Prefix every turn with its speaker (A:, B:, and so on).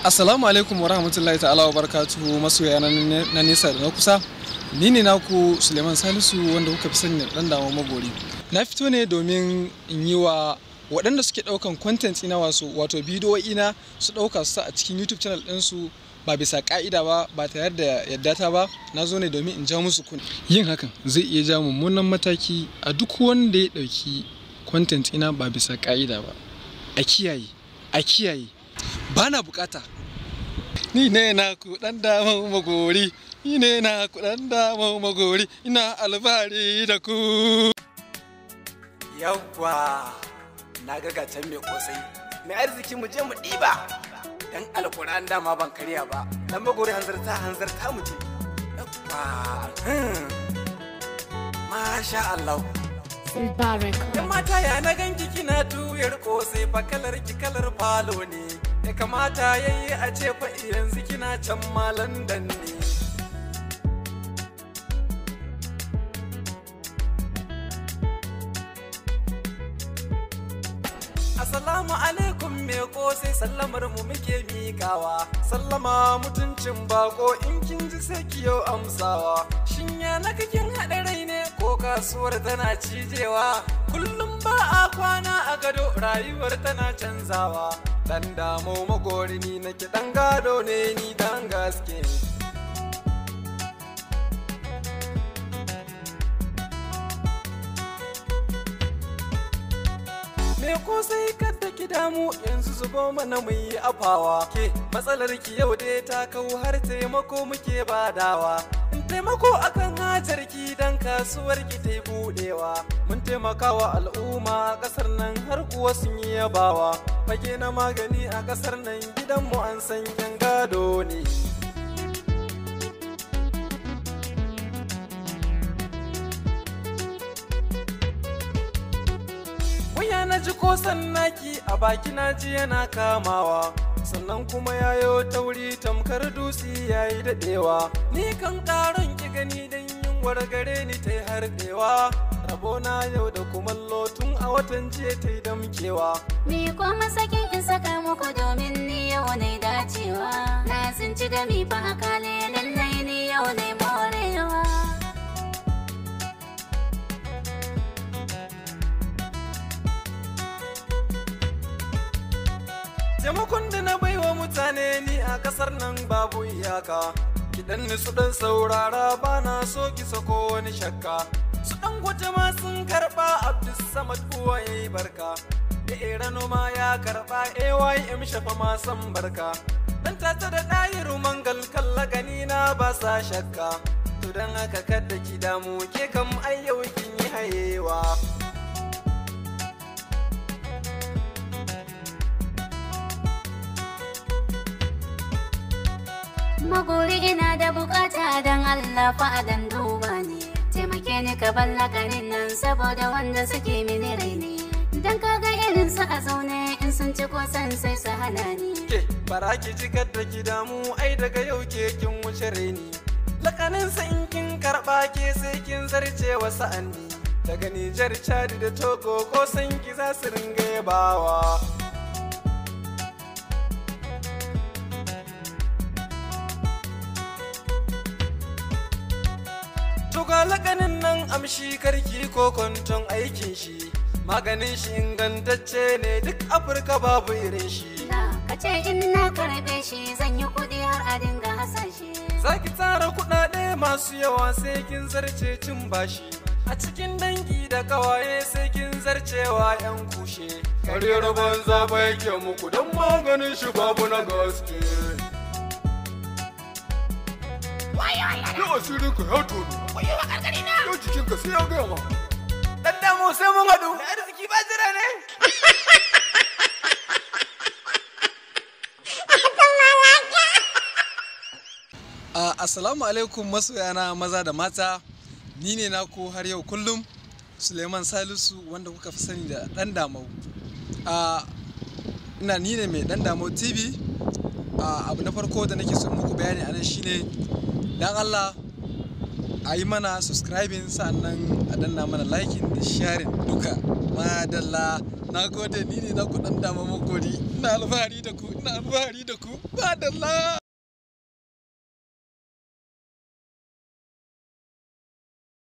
A: Assalamu alaikum wa rahmatullahi ta'ala wa barakatuhu masoya na nesa da na kusa. Ni ne naku Suleiman Salisu wanda kuka fi sani da ɗan dama magori. Na fito ne domin in yi wa waɗanda suke ɗaukan content ina wato bidiyoyi na su ɗauka su sa a cikin YouTube channel ɗinsu ba bisa ƙa'ida ba, ba tare da yadda ta ba. Na zo ne domin in ja musu kunne. Yin hakan zai iya ja mummunan mataki a duk wanda ya ɗauki content ina ba bisa ƙa'ida ba. A kiyaye, a kiyaye. Ba na bukata. Ni ne na ku ɗan dama magori, ni ne na ku ɗan dama magori, ina alfahari da ku.
B: Yawwa, na ga gacen mai kosai. Mai arziki mu je mu ɗiba. Dan alƙur'an dama ban karya ba. Dan magori hanzarta hanzarta mu je. Yawwa. Masha Allah. Yan mata ya na ganki kina tuyar kosai fa kalar ki kalar falo ne. Ya kamata yayi a ce fa yanzu kina can ma London ne. Assalamu alaikum me kosai sallamar mu muke mikawa. Sallama mutuncin bako in kin ji sai ki yau amsawa. Shin ya na kin haɗa rai ne ko kasuwar tana cijewa? Kullum ba a kwana a gado rayuwar tana canzawa. Dan damo magori ni nake dan gado ne ni dan gaske. Me ko sai kada ki damu yanzu zubo mana mu yi afawa. Ke matsalar ki yau dai ta kau har taimako muke badawa. In taimako akan hajar ki dan kasuwar ki ta budewa. Mun taimakawa al'umma a kasar nan har kuwa sun yi yabawa. Fage na magani a kasar nan gidanmu an san yan gado ne. Wuya na ji kosan naki a baki na ji yana kamawa. Sannan kuma yayo tauri tamkar dutse yayi dadewa. Ni kan karon ki gani dan yunwar gare ni ta harɗewa. Rabona yau da kumallo tun a watan jiya ta yi damkewa.
C: Ni kuma sakin in saka muku domin ni yau ne dacewa. Na tsinci da mi fa akale lallai ni yau ne morewa.
B: Taimakon da na baiwa mutane ni a kasar nan babu iyaka. Ki dan nutsu dan saurara ba na so ki sako wani shakka. Su dan gwaje ma sun karba Abdus Samad uwa yayi barka. Da Irano ma ya karba AYM shafa ma san barka. Dan tata da ɗayiru mangal kalla gani na ba sa shakka. To dan haka kada ki damu ke kam ai yau kin yi hayewa.
C: Magori ina da bukata don Allah fa dan duba ne. Taimake ni ka ballakarin nan saboda wanda suke mini raini. Dan kaga irin su a zaune in sun ci kosan sai su hana ni.
B: Ke bara ki ji kadda ki damu ai daga yau ke kin wuce raini. Lakanin sa in kin karba ke sai kin zarce wa sa'anni. Daga Nijar, Chad da Togo ko san ki za su ringa yabawa. To ga lakanin nan amshi karki ko kwanton aikin shi. Maganin shi ingantacce ne duk Afirka babu irin shi.
C: Na ka ce in na karbe shi zan yi kuɗi har a dinga hasashe.
B: Za ki tara kuɗaɗe masu yawa sai kin zarce cin bashi. A cikin dangi da kawaye sai kin zarcewa 'yan kushe.
D: Karyar banza bai ke muku don maganin shi babu na gaske. Yau asirin ka ya tono. Yau jikinka sai ya gaya ma.
B: Dan damu sai mun haɗu. Da arziki ba jira ne.
A: Assalamu alaikum masoyana maza da mata. Ni ne naku har yau kullum Suleiman Salisu wanda kuka fi sani da ɗan damau. Ina ni ne mai ɗan damau TV. Abu na farko da nake son muku bayani anan shine dan Allah a yi mana subscribing sa'annan a danna mana liking da sharing duka. Madalla. Na Na gode, ni ne na ku dan dama makori. Ina alfahari da ku, ina alfahari da ku. Ba da la.